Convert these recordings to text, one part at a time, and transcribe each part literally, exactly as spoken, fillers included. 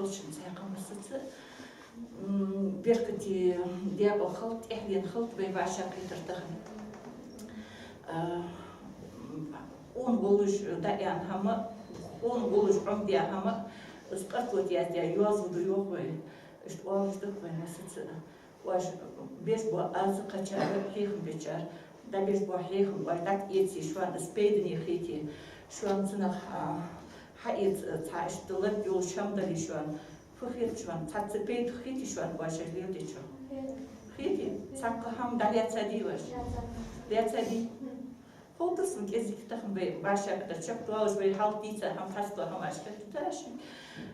Шун цхьаькха массаза, м, беркате декъала хилда, тӀехьлена хилда вай вӀашагӀкхетар тахан. А, къона гуллуш дӀааьнна хӀама, къона гуллуш Ӏомадаь хӀама, из къарто тӀа яздаь йоазув да йоах вай, иштта оалаш да-кх вай массаза. Оаш беш бола, аз кхаьчар, хьехам бечар, дӀабеш бола хьехам оаш дӀатӀаэце, шоана из пайдане хете, шоана цунах, а, хьаэца цхьа иштта лард йолаш хӀама дале шоана, фу хет шоана, цхьацца пайда хетий шоана оаш леладечох? Хетий? Цхьаккха хӀама дӀалаьцадий оаш? Лаьцадий? Ховргда сона, кӀезига тахан вай вӀашагӀкхетар чакхдоалаш, вай хьалха дийца хӀама, хьаста хӀамаш хетта шуга.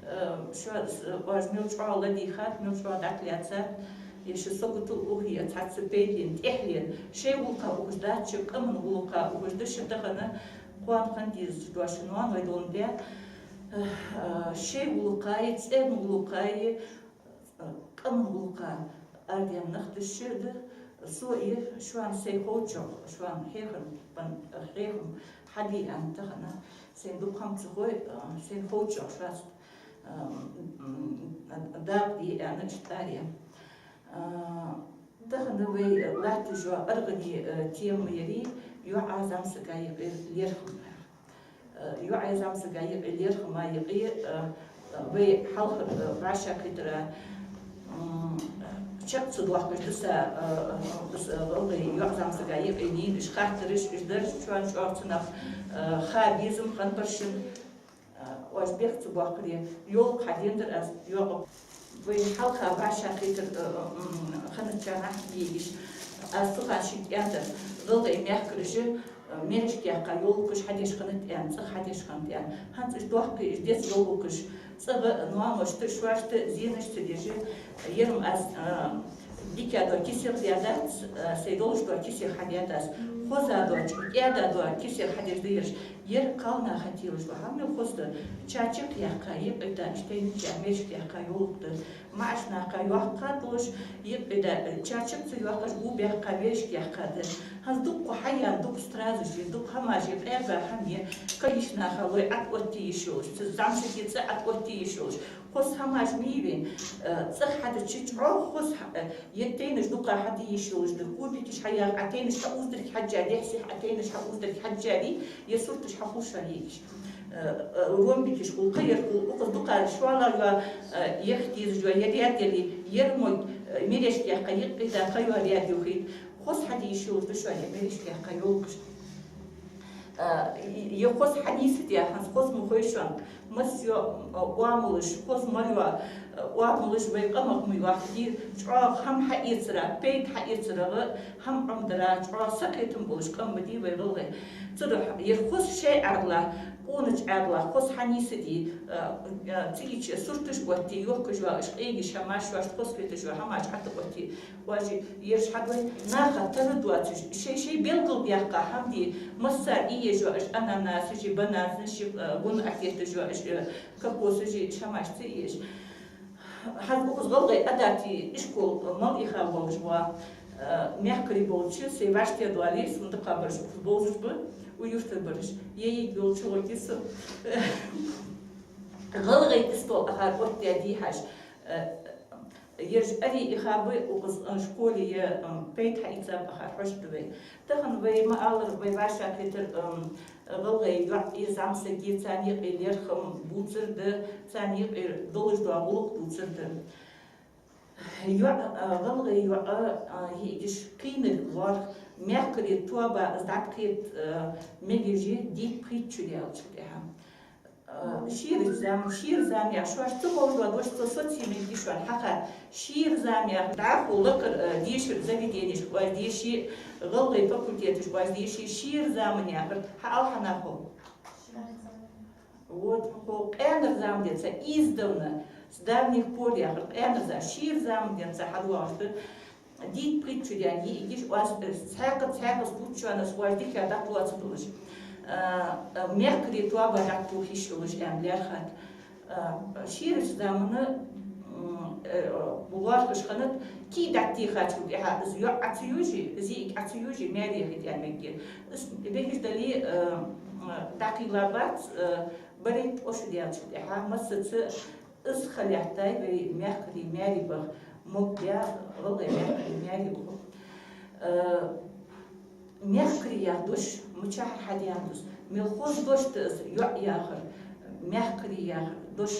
Э, шо, э, оаш мел чӀоагӀа ладийгӀад, мел чӀоагӀа дӀатӀалаьцад, е шо саготал ухе, е цхьацца пайдане, тӀехьлена, шоай гӀулакха ухаш дац шо, къаман гӀулакха ухаш да шо тахан, кхоана хинна дезаш дола шун ноаной доландаь, э, э, шоай гӀулакхаи, цӀен гӀулакхаи, къаман гӀулакха арадаьнна нах да шо, да со, е шоана сай ховчох, шоана хьехам, бан-, хьехам хьабе аьнна тахан, сайна дукха хӀама ца хой, а, сайна ховчох шоашта, а, м, м, дакъа де аьнна иштта аре. А, тахан вай латташ йола аргӀане, а, тема яр йоӀа зӀамсага юкъе лерхӀам. Э, йоӀа зӀамсага юкъе лерхӀама юкъе, э, э, вай хьалхара, э, вӀашагӀкхетара, м, чакх ца доаккхаш да са, э, э, э, гӀалгӀай йоӀа зӀамсага юкъе нийнаш, хаттараш, уж дар шоана чӀоагӀа цунах, э, ха безам хиннабар шун, э, оаш бехк ца боаккхаре, йолга хьаденнадар аз, йоӀа. Вай хьалха вӀашагӀкхетар, э, э, м, хиннача нахага йиӀигаш, аз цу хана шуга аьннадар, гӀалгӀай мехкараш, э, мерашка яьккха йовлакхаш хьадеш хиннад аьнна, цӀагӀа хьадеш хиннад аьнна. ХӀанз уж доккхий, уж деза йовлакхаш, цӀагӀа ноаношта, шоашта зенаш ца деш, ер-м аз, э, дика дола кисет хьадаь дац, э, сай долаш дола кисет хьадаь дац, хоза дола, кӀаьда дола кисет хьадеш да ераш. Ер кхалнаха телаш дола хӀама мел хоза да, ча чакхъяьккха, юкъе да, иштта тайнача мерашка яьккха йовлакх да, маӀача наха йоаккхаш долаш, юкъе да, ча чакх ца йоаккхаш, гу баьккха, мерашка яьккха да. ХӀанз дукха хьаяьнна, дукха стразаш я, дукха хӀамаш я, къаьба хӀама я, кагийча наха лой ӀотӀаотте йиш йолаш, цу зӀамсага цӀи ӀотӀаотте йиш йолаш. Хоза хӀамаш ма йий вай, э, цӀагӀа хьадича чӀоагӀа хоза хӀа-, э, е тайнаш дукха хьаде йиш йолаш да, кубикаш хьаяха, Ӏа тайнаш хьауздарга хьежжа, дехьа-сехьа Ӏа тайнаш хьауздарга хьежжа, е сурташ хьахулаш йиӀигаш. Э, э, ромбикаш хул, кхыяр хул, укхаза дукха шоллагӀа йола, э, яха дезаш йола, е ряд яле, ер мо, э, мерашка яьккха, юкъе да, кхыйола ряд юхийта. Хоза хьаде йиш йолаш да шоана е мерашка яьккха йовлакхаш. А, е хоза хьанийсдаь, хӀанз хоза ма хой шоана, масса йола, а, оамалаш, хоза мел йола, а, оамалаш вай къамах ма йоахкий, чӀоагӀа хӀама хьаэцара, пайда хьаэцарагӀа, хӀама Ӏомадара, чӀоагӀа сакхетам болаш къам ма дий вай гӀалгӀай. Цудухьа ер хоза шоай Ӏаьдала, къонача Ӏаьдала хоза хьанийсде, а, а, цига чу сурташ оттаде, йохкаш йола уж къегаш хӀамаш, шоашта хоза хеташ йола хӀамаш ӀотӀаотте. Вай ераш хьадой, наха тара доацаш, шоай-шоай белгалдаьккха хӀама де, массане а еш йола уж ананасаш, бананаш, э, гун ӀотӀатетташ йола уж, э, кокосаш, шамаш ца еш. ХӀанз укхаза гӀалгӀай Ӏадатий ишкол мел ийха болаш ба, э, мехкарий болча, сай вӀаштӀехьадоале, сона дукхагӀбараш укхаза болаш ба, укх юртара бараш. Е йиӀиг йолча гӀоргья со. ГӀалгӀай истол акхар оттадаь дий хьажа, э, Ераш аре ийха ба укхаза, а, школе, а, пайда хьаийцаб акхар хьожаргда вай. Тахан вай ма аллара, вай вӀашагӀкхетар, ам, гӀалгӀай йоӀеи зӀамсагеи, царна юкъе лерхӀам бувцар да, царна юкъе долаш дола гӀулакх дувцар да. ЙоӀ, а, гӀалгӀай йоӀ, а, йиӀигаш кхийнарг лоархӀ, мехкарий тоаба из дӀатӀакхета, а, мегаш я дийтта-пхийтта шу даьлчул тӀехьагӀа. Э, шерача зам-, шера заманахьа шоаш ца ховш дола дош цу соцсетях шоана хьаха. Шера заманахьа дӀахо лакхара, э, дешара заведенешка оаш деше, гӀалгӀай факультеташка оаш деше, шера заманахьара хьаала хьанахо. Вот, хьо къаьнара зама денз ца издавна, с давних пор яхар, къаьнара за-, шера зама денз ца хьадоагӀаш да. Дийтта-пхийтта шу даьнна йиӀигаш оаш, э, цхьаькха-цхьаькха бутт шоана оаш дика дӀалоацаш долаш. А, а, мехкарий тоаба дӀатӀатоха йиш йолаш аьнна лаьрхӀад. А, шерача замана, м, э, лоархӀаш хиннад, кий дӀатӀатехачул тӀехьагӀа из йоӀ Ӏа ца юже, из йиӀиг Ӏа ца юже, маьре яхийта аьнна мегаргья. Из бехаш дале, э, м, дӀакхийла бац, э, барайтта шу даьлчул тӀехьагӀа массаза Из ха лаьттай вай мехкарий маьре баха, мог баь гӀалгӀай мехкарий маьре уху. Э, мехкарий яха дош мичахьара хьадаьннад из? Мел хоза дош да из йоӀ яхар, мехкарий яхар дош,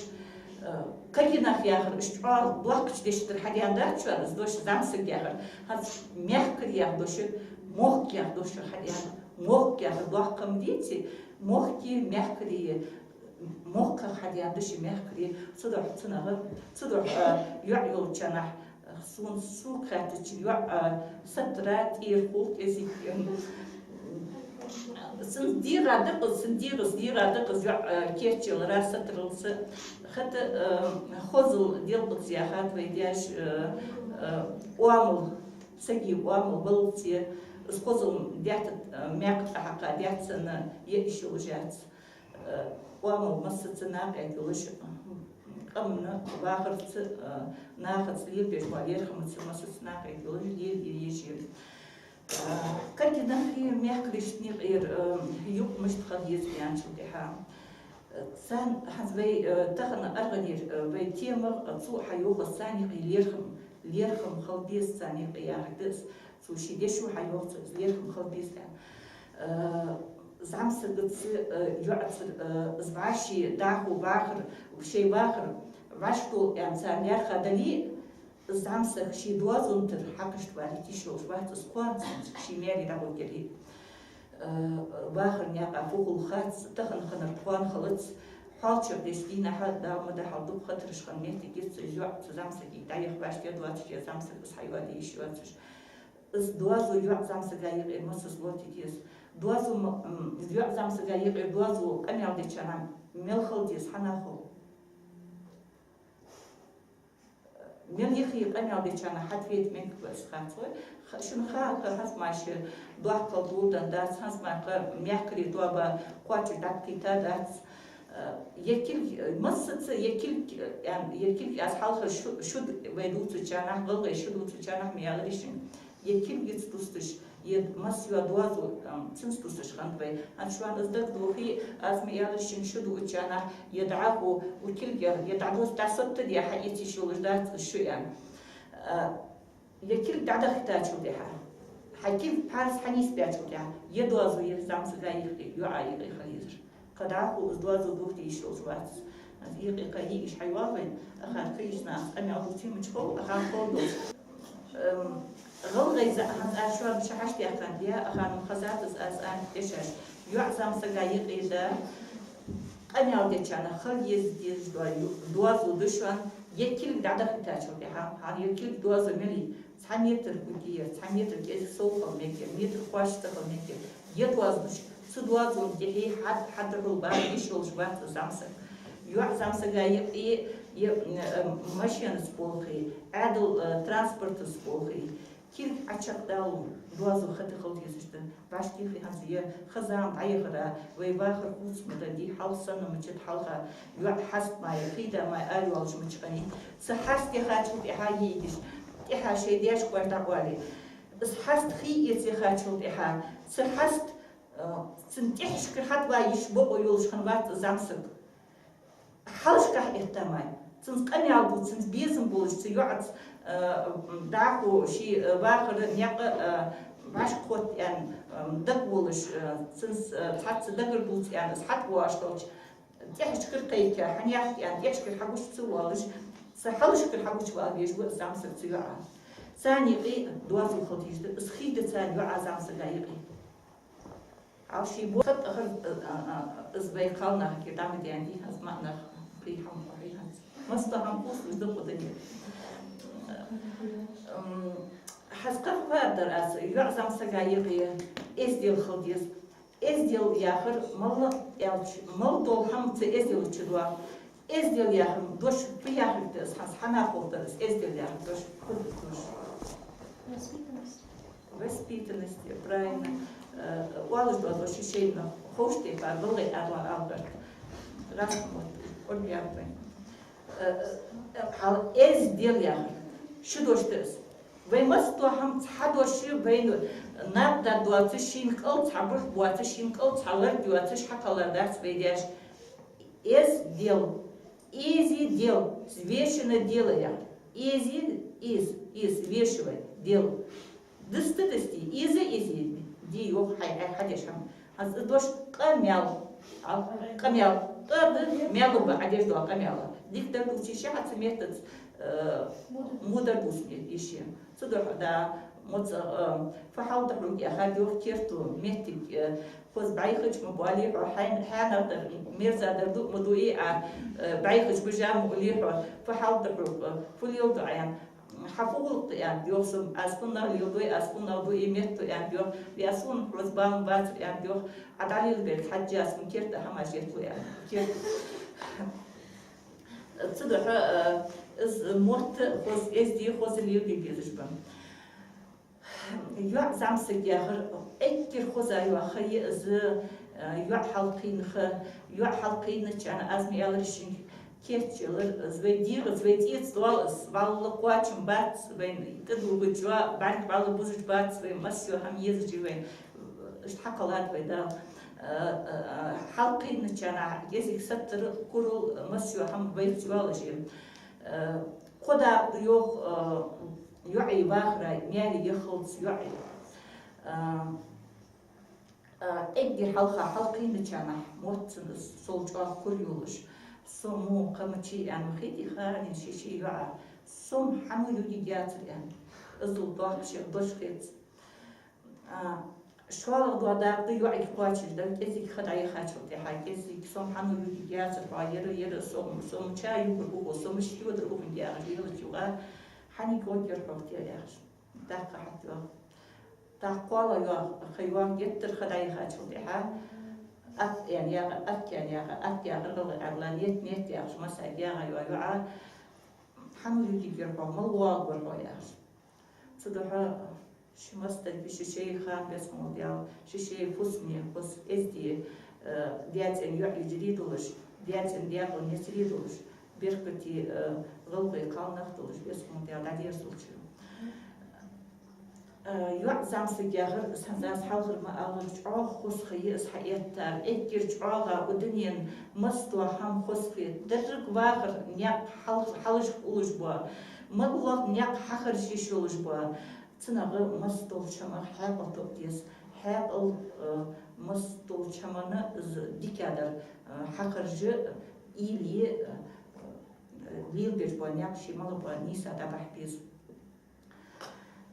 э, кагий нах яхар, уж чӀоагӀа доккхача дешах дар хьадаьннадац шоана из дош, зӀамсаг яхар. ХӀанз мехкарий яха дош мохк яха дешах хьадаьннад. Мохк яхар доккха хӀама деций, мохк, мехкарий, мохках хьадаьннад ши мехкарий. Цудухьа цунах, цудухьа, а, йоӀ йолча хана, а, сона, сога хаьттача, йоӀ, а, саттара тӀера хул кӀезига. Цун дегӀа да-кх из, цун дегӀаца, дегӀа да-кх из йоӀ, а, кийчъялара, саттаралца. ХӀаьта, а, хозал делкъаца яхад вай даьша, а, а, оамал, сага оамал баллалца, из хозал даьтта, а, маькха тӀа хьакха даьтта санна, е йиш йолаш яц. Э, оамал массаза накъаяргйолаш, къаман вахарца, э, нахаца лелабеш бола лерхӀамца массаза накъаяргйолаш лелае еза. Э, кагий нахи мехкарийшта юкъера, э, юкъ мишта хила еза аьнначул тӀехьагӀа. Э, царна хӀанз вай, э, тахан аргӀанара, э, вай тема, э, цо хьайоах, царна юкъе лерхӀам, лерхӀам хила деза царна юкъе яхар да из. Цо ший дешо хьайоах, цо из лерхӀам хила деза аьнна. Э, зӀамсагаца, э, йоӀаца, э, из вӀаший дӀахо вахар, шоай вахар вӀашагӀдола аьнна цар лаьрхӀа дале а, из зӀамсаг ший доазон тӀара хьакхашта валийта йиш йолаш вац из, кхоана цунца ший маьре дӀагӀоргьяле а. Э, вахара наькъа фу хул хац, тахан хиннар кхоана хилац, хьоалчагӀа деча дийнахьа, Дала ма дахьалда, дукха хатараш хинна моттиг я из, йоӀ цу зӀамсага дӀаяха вӀаштӀехьа доацаш, е зӀамсаг из хьайоаде йиш йоацаш. Из доазув йоӀ зӀамсага юкъера массаза лоаттаде деза. Доазув ма-, м, йоӀ зӀамсага юкъера доазув къамаьл деча хана мел хила деза, хьанахула? Мел йихе къамаьл деча хана хьатвет мегаргва из, хацой. Ха-, шун ха-, ха-, хӀанз мара ши доккхал дулдан дац, хӀанз мара кхы мехкарий тоаба кхоачаш дӀакхийтта дац. Э, е кулг, э, массаза е кулг, э, аьнна, е кулг аз хьалха шу-, шуд вай дувцача хана, гӀалгӀай шу дувцача хана ма аьларий шоана, е кулгаца дусташ, е масса йола доазув, ам, цунца дусташ хиннад вай. ХӀанз шоана из дагадохий, аз ма аьларий шоана, шу дуача хана, е дӀахо укх кулгах, е дӀадус-, дӀасоттаде хьаэца йиш йолаш дац из шу аьнна. Э, Е кулг дӀадахийтачул тӀехьагӀа, хьа кулг пхьарс хьанийсбаьчул тӀехьагӀа, е доазув я зӀамсага юкъе, йоӀа юкъе хила езар. Кхы дӀахо из доазув дохаде йиш йолаш вац из. Аз юкъе кхы йиӀаш хьайоагӀа вайна, ахар кхы йиш нах къамаьл дувций мича хов, ахар хов долаш. Эм, гӀалгӀай за хӀанз аз шоана шу хьаштехкан де, ахар ма хазад из аз аьнна дешаш. ЙоӀ зӀамсага юкъе да, къамаьл деча хана хила еза, дезаш дола ю-, доазув да шоана, е кулг дӀадахийтачул тӀехьагӀа, хӀана, е кулг, доазув мел я, цхьа метр гуги яр, цхьа метр кӀезига сов хила мегаргья, метр кхоачаш ца хила мегаргья. Е доазув да шоана, цу доазон тӀехье хьад-, хьадухьал бахьа йиш йолаш вац из зӀамсаг. ЙоӀ зӀамсага юкъе, е, м, э, машенаца болхе, Ӏаьдала, э, транспортаца болхе, кулг Ӏочакхдаллал доазув хата хила дезаш да. ВӀаштӀехьа хӀанз е хаза ма дӀаяхара, вай вахар хувца ма даьдий, хьалха санна мичад хьалха, йоӀ хьаст мара, кхийда мара ара йоалаш мича хиннай. Цу хьаста яхачул тӀехьагӀа йиӀигаш, тӀехьа шоай даьшка дӀаоале. Из хьаст хий эца яхачул тӀехьагӀа, цу хьаст, э, цун тӀехьашкара хьатӀавала йиш бокъо йолаш хиннавац из зӀамсаг. Хьалхашка этта мара, цунца къамаьл дувца, цунца безам болаш, цу йоӀаца, э, дӀахо ший, э, вахара наькъа, э, вӀашагӀкхетта аьнна, э, дагаволаш, э, цунца, э, цхьацца дагардувца аьнна, из хьатӀавоагӀаш хилча, тӀехьашкара кхайка, хьанех аьнна, тӀехьашкара хьагуча ца воалаш, цу хьалхашкара хьагучавала везаш ва из зӀамсаг цу йоӀа. Царна юкъе доазув хила дезаш да, из хий да царна йоӀа зӀамсага юкъе. Хьал ший бо-, хатӀахар, а, а, а, из вай кхалнахага дӀа ма даьннадий, хӀанз маӀа нах кхы хӀама хьахьийхьанца. Масса хӀама кхувсалуш да укх дунен. Ам, хӀанз кхы фу аьлар аз, йоӀ зӀамсага юкъе эздел хила деза. Эздел яхар мала аьлча, мала дола хӀама цу эзделаца доагӀа. Эздел яхар дош фу яхилга да из, хӀанз хьанахула дар из эздел яхар дош, фу да из дош? Воспитанность. Воспитанность, правильно. Э, оалаш дола дош шоашта ховш тайпара, гӀалгӀай ала-, алгӀарт. Раст ма, оргья вай. Э, э, хьал эздел яхар. Шу дош да из. Вай масса дола хӀама, цхьа дош я вайна накъадаргдоацаш, шийна кӀал цхьа бурхь боацаш, шийна кӀал цхьа лард йоацаш хьакхелларгдац вай даьша. Эздел. Изи дел, взвешенно делая. Изи, из, из, взвешивай, дел. Дыста дысте, иза изи де, йоах, хьай, хьай, хьадеш хӀама. Аз дош къамаьл. А, къамаьл. Къа да маьл ба, хьадеш дола къамаьл. Дика дар дувце йиш я хьа цу меттаца, э, во дар дувце йиш я. Цудухьа да, моца, э, фу хьал да хьога яхар, йоах, керто моттиг, э, хоза бӀайхача ма боалий хьо, хьай, хьанах дар, мерза дар ду, ма дуий Ӏа, э, бӀайхача бижа ма улий хьо, фу хьал да хьога, фу леладу Ӏа, аьнна. Хьа фу гӀулакх да, аьннад, йоах, сона, аз хӀанз леладой, аз хӀанз дуий, метто, аьннад, йоах, вай сона хьоза бала бацар, аьннад, йоах, Ӏа дӀалелабелга хьежжа, аз хӀанз керта хӀамаш етталу, аьннад, керта. Цудухьа, э, из мотт хоза эздий, хоза леладе дезаш ба. ЙоӀ зӀамсаг яхар эггара хоза йоӀ ха я из, э, йоӀ хьалкхийна ха, йоӀ хьалкхийначарна аз ма аьлар шийна кийчъялар, из вай дегӀаца, вай цӀеца доал из, валлахӀи кхоачам бац, вайна тӀадувгӀача, бӀарг бала бузаш бац, вай массайола хӀама езаш я вайна, иштта хьакхеллад вай Дала. Э, э, э, хьалкхийначарна кӀезига саттар, курал, массайола хӀама вайца йолаш я. Э, кхо дакъа да, йоах, э, йоӀий вахара, маьре яххалца йоӀий. А, а, эггара хьалха хьалкхийначарна мотт цунна сол чӀоагӀа кура йолаш. Со мо кхамачи аьнна ма хетий ханин ши-ши йоӀа. Со хьан ю дигяцар аьнна. Иззал доккха шех дош хец. А, шоллагӀа дола дакъа да йоӀига кхоачаш дар, кӀезига ха дӀаяхачул тӀехьагӀа, кӀезига со хьан ю дигяцар хьо, ер, ер, со, со мича югар уху, со мишта йодар ухун яхаш, лелача юкъа, хьаниг гӀоргьяр хьох те яхаш. ТӀаккха хьатӀайоагӀа. ТӀаккха кхоалагӀа йоагӀа, ха йоагӀа геттара ха дӀаяхачул тӀехьагӀа, ат аьнна яхар, ат аьнна яхар, ат яхар гӀалгӀай Ӏаьдала, нет, нет яхаш, массайола яхар йоагӀа, йоӀа, хьан ю дигар хьо, мала воагӀаргвар хьо яхаш. Цудухьа ши мастагӀий, ши-ши хана бесхан волча Дала, ши-ши фусаме, хоза эздий, э, даьцӀен йоӀ йижарий долаш, даьцӀен даькъала несарий долаш, беркате, э, гӀалгӀай кхалнах долаш, бесхан волча Дала дӀадерзалда шо. Э, йоӀ зӀамсаг яхар, хӀанз аз хьалхара ма аллара, чӀоагӀа хоза ха я из хьаэттар, эггара чӀоагӀа укх дунен масса дола хӀама хоза хет, деррига вахар никъ хьал-, хьалхашка уллаш ба, мел дола никъ хьахаржа йиш йолаш ба. Цунах масса долча хӀамах хьаькъал тоъа деза. Хьаькъал, э, масса долча хӀаманна из дикадар, э, хьахаржа, уйла е, э, лелабеш бола никъ ше мел бола нийса дӀабахьа беза.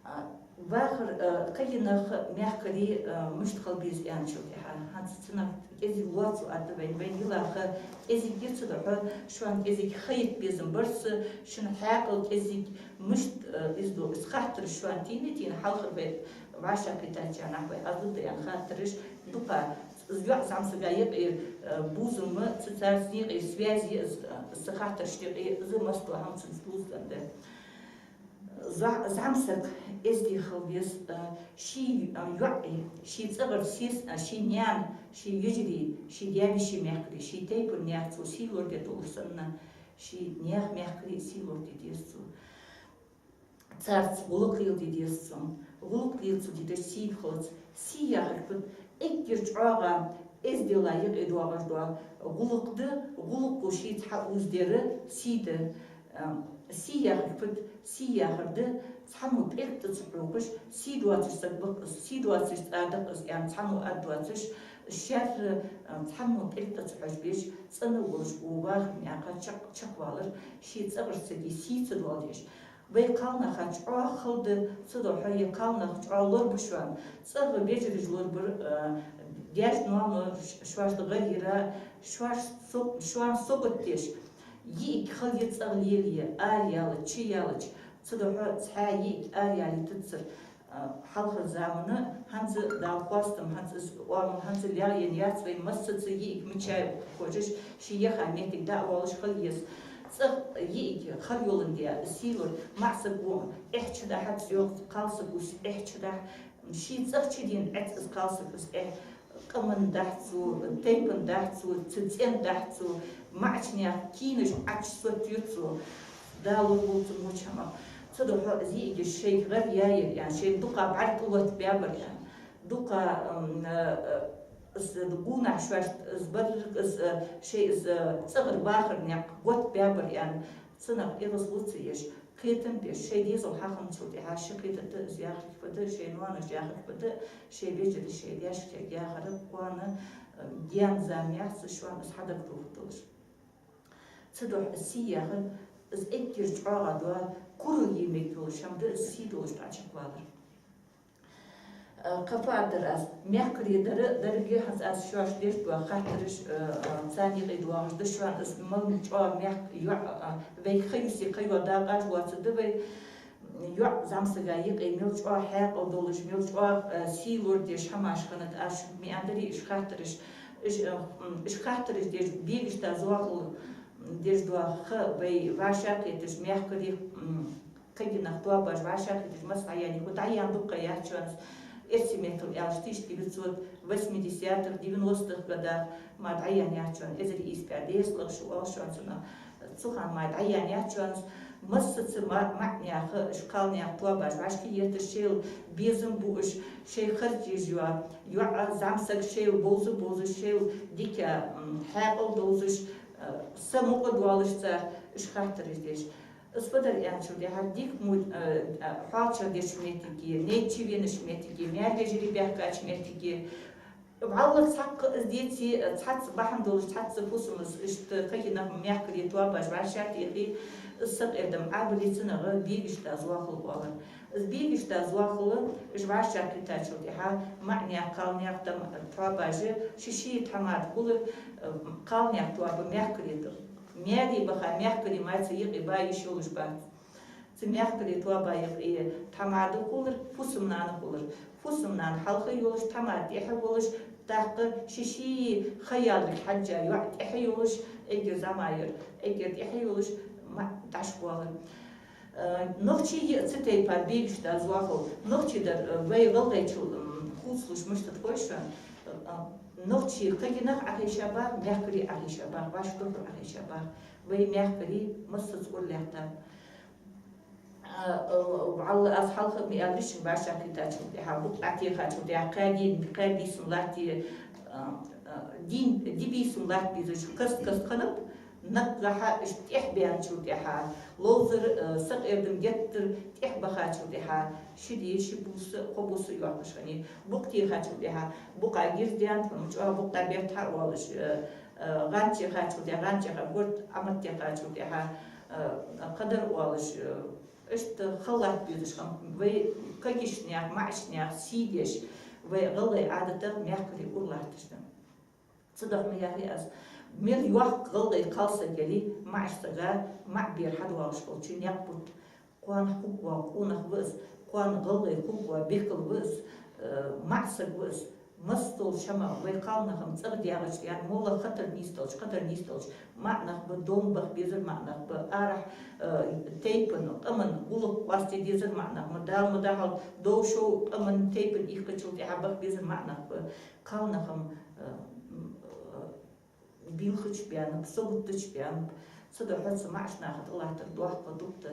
А, вахар, э, кагий нах мехкарий, э, мишта хила беза аьнначул тӀехьагӀа. ХӀанз цунах кӀезига лоацо аргда вайна, вайна йилла ха кӀезига я, цудухьа шоана кӀезига хайта безам бар са, шун хьаькъал кӀезига мишта, э, из ду, из хаттараш шоана тийна, тийна хьалхара вай вӀашагӀкхийттача нах вай хьалдуд аьнна хаттараш дукха, из йоӀ зӀамсага юкъера, э, бувзам, цу царца юкъера связь я из, э, са хаттарашта юкъе, из масса дола хӀама цунца дувзаденна да. ЗӀа-, зӀамсаг эздий хила веза, э, ший, э, йоӀий, ший цӀагӀара сес-, э, ший наьна, ший йижарий, ший даь-веший мехкарий, ший тайпан наьха цо сий лорадеш долаш санна, ший наьха мехкарий сий лораде деза цо. Царца гӀулакх леладе деза цо. ГӀулакх лела ца деш сий хилац. Сий яхар фуд? Эггара чӀоагӀа эздела юкъе доагӀаш дола гӀулакх да, гӀулакхо шийца хьауздар сий да. Э, сий яхар фуд? Сий яхар да, цхьанне пӀелг тӀа ца хьокхаш, сий доацаш саг ва-кх из, сий доацаш цӀа да-кх из аьнна, цхьанне аргдоацаш, шаьра, э, цхьанне пӀелг тӀа ца хьожабеш, цӀена волаш ва вахар наькъа чакх-, чакхвалар, ший цӀагӀара сага сий ца доаладеш. Вай кхалнаха чӀоагӀа хала да, цудухьа е кхалнах чӀоагӀа лорабу шоана. ЦӀагӀа вежарий лорабар, э, даьша-ноаноша ш-, шоашта гӀайгӀа йийра, шоаш со-, шоана сагот деш. ЙиӀиг хала я цӀагӀа лелае, ара ялача, чу ялача. Цудухьа цхьа йиӀиг ара ялийтацар, э, хьалхарча заман, хӀанз Дала хоастам, хӀанз из оамал, хӀанз лелаян яц вай, массаза йиӀиг мичай хожаш, ший яха моттиг дӀа а воалаш хила еза. ЦӀагӀа йиӀиг хала йоландаь, сий лорабе, маӀа саг ва, эхь чудахьа цӀагӀа, кхалсаг ва, эхь чудахь, ший цӀагӀа чудена Ӏац из кхалсаг, из эхь, къаман дахь цо, тайпан дахь цо, цу цӀен дахь цо, маӀача наьха кийнаш Ӏачу сотаю цо. Дала лораволва цунна во чу хӀама. Цудухьа из йиӀигаш шоайга гӀар яьяр аьнна, шоай дукха бӀарг тӀалоаттабаьбар аьнна, дукха, м, э, э, из гӀунахь шоашта, из барриг, из, э, шоай, из, э, цӀагӀара бахар никъ готта баьбар аьнна, цунах эгӀазло ца еш, кхетам беш, шоай дезал хьахинначул тӀехьагӀа ши кхетам да из яхар фуд, шоай ноаноша яхар фуд, шоай вежарий, шоай даьшка яхар кхоана, э, гаьна зама яц шоана из хьадагадохаргдолаш. Цудухьа из сий яхар, из эггара чӀоагӀа дола, курал е мегаш дола хӀама да из сий долаш дӀачакхвалар. Э, кхы фу дар аз, мехкарий дар, дарга хӀанз аз шоашта деш дола хаттараш, э, э, царна юкъе доагӀаш да шоана, из мел чӀоагӀа мехк-, йоӀ, э, вай ха юсе кхайола дакъа а лоацаргда вай, йоӀ зӀамсага юкъе мел чӀоагӀа хьаькъал долаш, мел чӀоагӀа, э, сий лорадеш хӀамаш хиннад, аз шуга ма аьннадарий уж хаттараш, уж, э, м, уж хаттараш деш, бегашта зоахал деш дола ха вай вӀашагӀкхеташ, мехкарий, м, кагий нах тоабаш вӀашагӀкхеташ, масса дӀаяьннай, хӀу дӀаяьнна дукха яц шоана, эрсий меттала аьлча, тысяча девятьсот восьмидесятых, девяностых годах мара дӀаяьнна яц шоана, эзар ийс бӀаь дезткъа шу оал шоана цунах. Цу хана мара дӀаяьнна яц шоана, массаза ма-, маӀанаьха, уж кхалнаьха тоабаш вӀашагӀкхеташ, шоайла безам буаш, шоай харжаш йола йоӀ, зӀамсаг шоайла бовза-бовзаш, шоайла дика, м, хьаькъал довзаш, э, са мукъа доалаш цар уж хаттараш деш. Из фу дар аьнначул тӀехьагӀа дика мо-, э, э, хьоалчагӀ деча моттиге, наьча венача моттиге, маьр-вежарий баьхкача моттиге, вӀалла цхьаккха из деце, цхьацца бахьан долаш, цхьацца фусамаш, иштта кагий нах, мехкарий тоабаш вӀашагӀтехе, из сакъердам Ӏабале, цунах бегашта зоахал оалар. Из бегашта зоахал, уж вӀашагӀкхийтачул тӀехьагӀа маӀанаьха, кхалнаьха там-, тоабаш ший-ший тхьамада хулар, э, кхалнаьха тоаба мехкарий да. Маьре баха мехкарий мара цу юкъе ба йиш йолаш бац. Цу мехкарий тоаба юкъе тхьамада хулар, фусам-нана хулар. Фусам-нана хьалха йолаш, тхьамада тӀехьа волаш, тӀаккха ший-ший ха яларга хьежжа йоӀ тӀехьа йолаш, эггара зӀамагӀа яр, эггара тӀехьа йолаш, ма-, дӀаш воалар. Э, нохчий я цу тайпара бегашта зоахал, нохчий дар, э, вай гӀалгӀайчул, м, хувцалуш мишта да хой шоана, э, э, нохчий кагий нах Ӏохайша багӀа, мехкарий Ӏохайша багӀа, вӀаши духхьал Ӏохайша багӀа. Вай мехкарий массаза ура лаьттар. А, а, вӀалла аз хьалха ма аьларий шуга, вӀашагӀкхийтачул тӀехьагӀа, букъ дӀатехачул тӀехьагӀа, кхаь ди, кхаь бийсан латте, а, а, ди, ди бийсан латта безаш каст-каста хиннаб, наггахьа иштта тӀехбаьнначул тӀехьагӀа, ловзар, а, сакъердам геттара тӀехбахачул тӀехьагӀа, ши ди, ши бус, кхо бус йоаккхаш хиннай, букъ техачул тӀехьагӀа, букъа гирз даьннад, хӀама чӀоагӀа букъ дӀабетта хьа а оалаш, а, а, гӀанча яхачул тӀехьагӀа, гӀанча яха, горта Ӏамат яхачул тӀехьагӀа, а, кхыдар оалаш, а, иштта хала латта безаш хиннаб, вай кагийча наьха, маӀача наьха сий деш, вай гӀалгӀай Ӏадатах мехкарий ура латташ да. Цудухьа ма яхий аз, мел йоккха гӀалгӀай кхалсаг яле, маӀача сага, маӀа бер хьадоагӀаш хилча никъ бут. Кхоана хургвола къонах ва из, кхоана гӀалгӀай хургвола бекал ва из, э, маӀа саг ва из. Масса долча хӀамах вай кхалнах-м цӀагӀа даьгӀача, ян моллагӀа хатар нийсдалча, хатар нийсдалча, маӀа нах ба, дом баха безар маӀа нах ба, арахьа, э, тайпан, къаман гӀулакх къоастаде дезар маӀа нах ба, Дала ма дахьал, дов-шов къаман, тайпан ихкачул тӀехьагӀа баха безар маӀа нах ба, кхалнах-м, э, м, э, белхача баьннаб, саготтача баьннаб, цудухьа цу маӀача наха тӀалаттар доккха дукха да.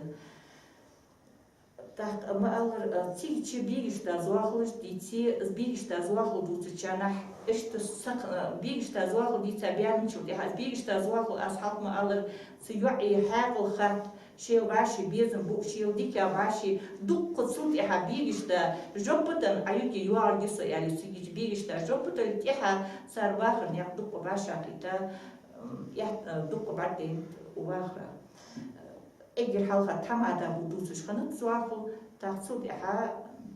ТӀаккха ма аллара, а, цига чу бегашта зоахалаш дийце, из бегашта зоахал дувцача наха, иштта сакх-, а, бегашта зоахал дийца баьнначул тӀехьагӀа, из бегашта зоахал, аз хьалха ма аллара, цу йоӀий хьаькъал хатта, шоайла вӀаши безам буаш, шоайла дика вӀаши, дуккха цул тӀехьагӀа бегашта жоп а денна, Ӏа юкъе йоагӀаргья со аьле, цига чу бегашта жоп а делла тӀехьагӀа, цар вахар никъ дуккха вӀашагӀкхийтта, м, эхь-, а, дуккха бӀаргадайнад вахара. Эггара хьалха тхьамада бу дувцаш хиннад зоахал, тӀаккха цул тӀехьагӀа,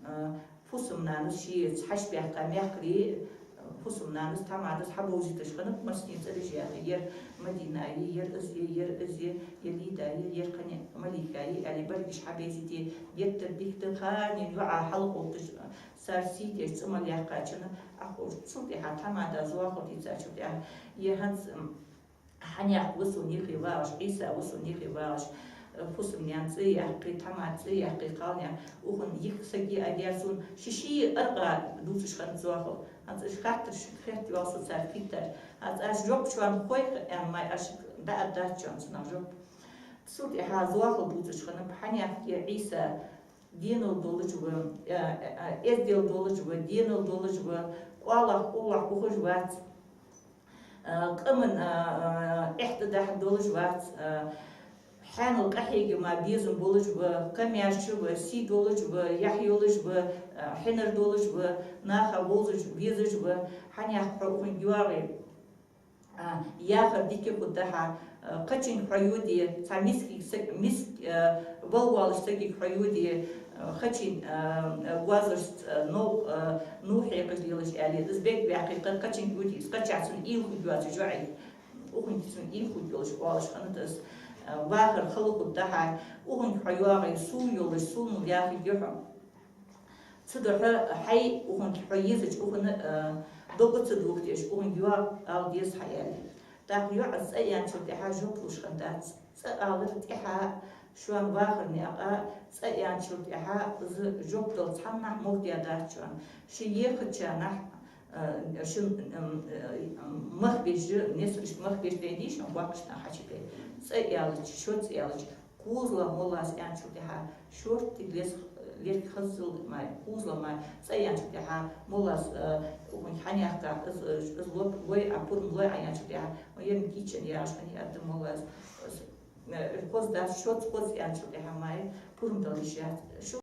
а, фусам-нанас шийца хьаьший баьккха мехкарий, а, фусам-нанас, тхьамадас хьабовзийташ хиннаб, массане цӀераш яьхе, ер Мадина я, ер из я, ер из я, ер Лида я, ер кхаьна Малика я, аьле, берригаш хьабовзийте, геттара дика да, ханна йоӀа хьалкъовтташ, цар сий деш, цӀа мел яьккхачунна, Ӏоховш. Цул тӀехьагӀа тхьамада зоахал дийцачул тӀехьагӀа, е хӀанз, м, Хьанех ва сона юхе вагӀаш, Ӏийса ва сона юхе вагӀаш, э, фусам-наьна цӀи яьккхе, тхьамада цӀи яьккхе, кхалнаьха, укхун йиха саг я аьле сона, ший-ший аркъа дувцаш хиннад зоахал. ХӀанз уж хаттараш хетта йоал со царга хеташ. ХӀанз аз жоп шоана хой аьнна ма, аз шуга дӀааргдац шоана цунах жоп. Цул тӀехьагӀа зоахал дувцаш хиннаб, Хьанех е Ӏийса, Денал долаш ва, э, э, э, эздел долаш ва, денал долаш ва, къоалах, къулах ухаш вац. Э, къаман, э, э, эхь тӀадахьа долаш вац. Э, хьанал къахьега мара безам болаш ва, камаьрша ва, сий долаш ва, яхь йолаш ва, э, хьинар долаш ва, наха вовзаш, везаш ва, хьанех хьо уханга йоагӀе. А, яхар дика хургда хьа, а, кхычунга хьо йоде, цхьа миска саг-, миска, а, балгӀалаш сагага хьо йоде, а, кхычун, а, а, гӀазаршца, а, нов-, а, нув хьекхаш лелаш аьле, из бегваьккхе, кхы-, кхычунга йоде, из кхычахьа цунна уйла хургйоацаш йоӀе, уханга цунна уйла хургйолаш оалаш хиннад из, а, вахар хала хургда хьа, уханга хьо йоагӀе, сов йолаш, совнал яхаргья хьо. Цудухьа хьай уханга хьо езача ухана, а, дог ца дохадеш, уханга йоагӀа ала деза хьа аьле. ТӀаккха йоӀа цӀи аьнначул тӀехьа жоп луш хиннадац. ЦӀи алар тӀехьа шоана вахара наькъа, цӀи аьнначул тӀехьа из жоп дала цхьаннахьа могадеш дац шоана. Ший ехачарнахьа, а, шун, м, м, мах беш, несараш мах беш дайдий шоана, боккхийча наха хьачудай. ЦӀи аьлча, шоца аьлча, кхозлагӀа моллас аьнначул тӀехьа, шортта лес-, лерг хаззал мара, кхозлагӀа мара, цӀи аьнначул тӀехьа, моллас, э, уханга хьанехка, из, из, из лоп лой Ӏа, пурам лой Ӏа аьнначул тӀехьа, ма ермик йича яхаш хиннай, аргда моллас, э, хоза дац, шоца хоза аьнначул тӀехьа мара, пурам дала йиш яц. Шо